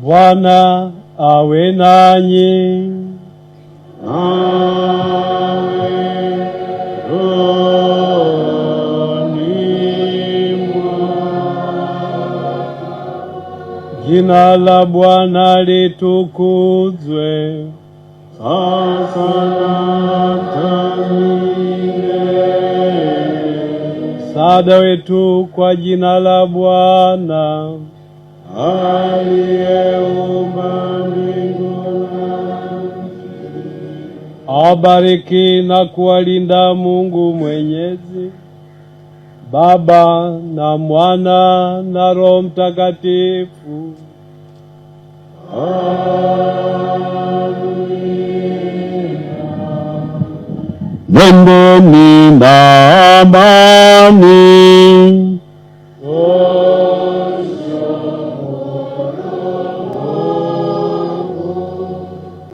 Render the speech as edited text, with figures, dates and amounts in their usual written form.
Bwana awe nanyi. Nawe rohoni mwako. Jina la Bwana litukuzwe. Sasa na hata milele. Msaada wetu kwa jina la Bwana. Aliyeumba mbingu na Awabariki na kuwalinda Mungu Mwenyezi, Baba na Mwana na Roho Mtakatifu. Amina. Nendeni na amani.